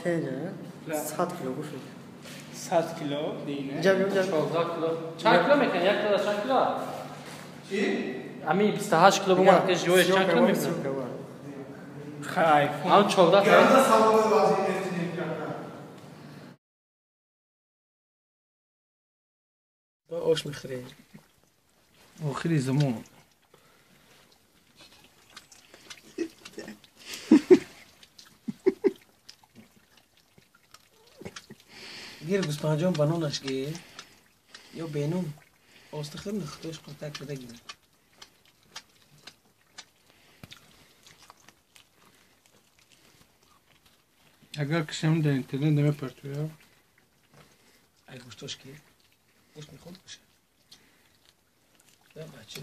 Тенҷа, 100 кило гӯшт. 100 кило дина. Ҷамъ ҷамъ. 14 кило. Чанд кило мекунад? Як кило чанд кило? Чӣ? Ами 28 кило бумад ки живоеш чанд кило мекунад? Хай. Ам 14 кило. Салон вазъи Ош мехӯрӣ. Охири замон. Гир гӯспанҷон ба нонаш гир ё бенун оста хӯр нухтош қуртак шуда гир. Агар кишам дар интернет намепартоям. Ай гӯштош ки гӯшт мехӯрд боша. Бача.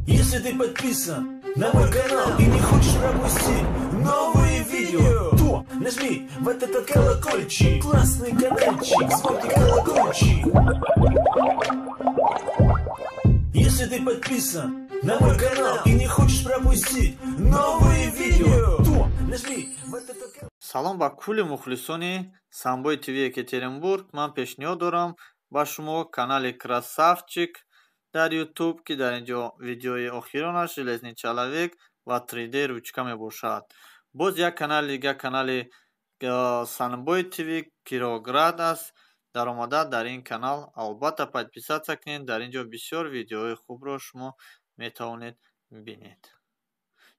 Если ты подписан на мой канал и не хочешь пропустить новые видео, то нажми вот этот колокольчик, классный каналчик, звонкий колокольчик. Если ты подписан на мой канал и не хочешь пропустить новые видео, то нажми вот этот колокольчик. Салом ба кулли мухлисони Самбои ТВ Екатеринбург. Ман пешниҳод дорам ба шумо канали Красавчик дар YouTube, ки дар ин ҷо видеои охиронаш Железный человек ва 3D ручка мебошад. Боз як канали дига, канали Санбой ТВ Кировоград аст. Даромада дар ин канал албатта подписаться кунед. Дар ин ҷо бисёр видеоҳои хубро шумо метавонед бинед.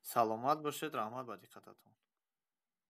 Саломат бошед, раҳмат ба диққататон.